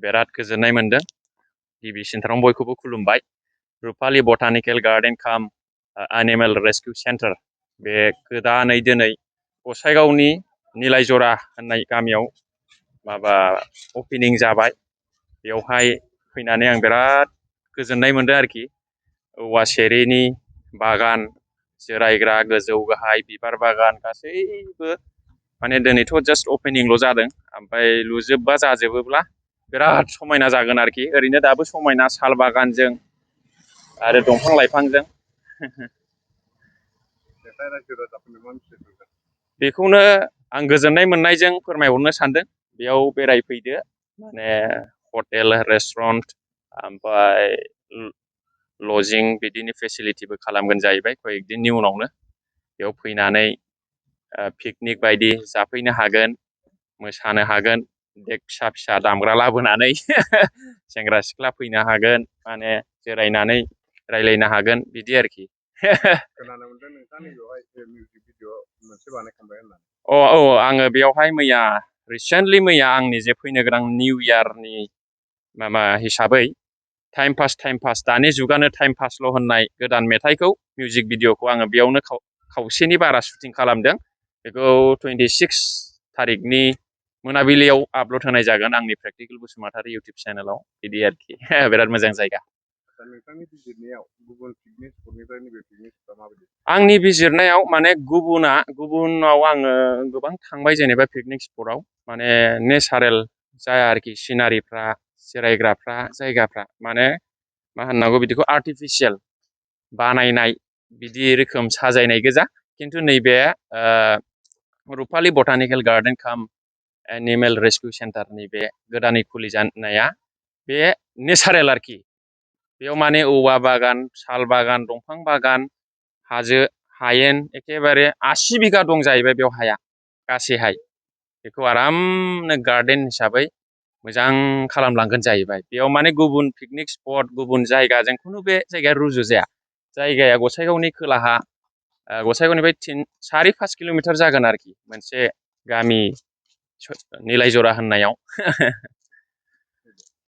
बिराद गोजोननाय मोनदों। गिबि सिनथारावनो बयखौबो खुलुमबाय। रुपालि बटानिकेल गार्डेन काम एनिमेल रेस्किउ सेन्टार बे गोदानै दिनै गसाइगावनि निलायजरा होननाय गामियाव माबा अपेनिं जाबाय। बेवहाय फैनानै आं बिराद गोजोननाय मोनदों आरोखि। औवा सेरेनि बागान, जिरायग्रा गोजौ गाहाय बिबार बागान गासैबो माने दिनैथ' जास्ट अपेनिंल' जादों। ओमफ्राय लुजोबबा जाजोबोब्ला बिराद समायना जागोन आरोखि। ओरैनो दाबो समायना साल बागानजों आरो दंफां लाइफांजों। बेखौनो आं गोजोननाय मोननायजों फोरमायहरनो सानदों। बेयाव बेरायफैदो, माने हटेल रेस्टुरेन्ट ओमफ्राय लजिं बिदिनो फेसिलिटिबो खालामगोन जाहैबाय कয়েक दिननि उनावनो। बेयाव फैनानै पिकनिक बायदि जाफैनो हागोन, मोसानो हागोन, देक फिसा फिसा दामग्रा लाबोनानै सेंग्रा सिख्ला फैनो हागोन, माने जिरायनानै रायलायनो हागोन बिदि आरोखि। खोनानो मोनदों नोंथाङा नैबेवहाय मिउजिक भिडिअ मोनसे बानायखांबाय होननानै। औ आङो बेयावहाय मैया रिसेन्टलि मैया आंनि जे फैनो गोनां निउ इयारनि माबा हिसाबै टाइम पास दानि जुगानो टाइम पासल' होननाय गोदान मेथाइखौ मिउजिक भिडिअखौ आङो बेयावनो खावसेनि बारा शुटिं खालामदों। बेखौ 26 थारिखनि मोनाबिलियाव आपल'ड होनाय जागोन आंनि प्रेक्टिकेल बसुमतारी इउटुब चेनेलाव। बिदि आरोखि बिराद मोजां जायगा। नोंथांनि बिजिरनायाव गुबुन पिकनिक स्पटनिफ्राय नैबे पिकनिक स्पटआ माबायदि? आंनि बिजिरनायाव माने गुबुनाव आङो गोबां थांबाय जेनेबा पिकनिक स्पटआव, माने नेचारेल जाया आरोखि। सिनारिफ्रा, जिरायग्राफ्रा, जायगाफ्रा माने मा होननांगौ बिदिखौ आर्टिफिसियेल बानायनाय बिदि रोखोम साजायनाय गोजा। खिन्थु नैबे रुपालि बटानिकेल गार्डेन काम एनिमेल रेस्किउ सेन्टारनि बे गोदानै खुलिजानाया बे नेचारेल आरोखि। बेयाव माने औवा बागान, साल बागान, दंफां बागान, हाजो हायेन एखेबारे 80 बिगा दं जाहैबाय बेयाव हाया गासैहाय। बेखौ आरामनो गार्डेन हिसाबै मोजां खालामलांगोन जाहैबाय। बेयाव माने गुबुन पिकनिक स्पट, गुबुन जायगाजों खुनु बे जायगाया रुजुजाया। जायगाया गसाइगावनि खोलाहा, गसाइगावनिफ्राय 4-5 किल'मिटार जागोन आरोखि, मोनसे गामि निलायजरा होननायाव।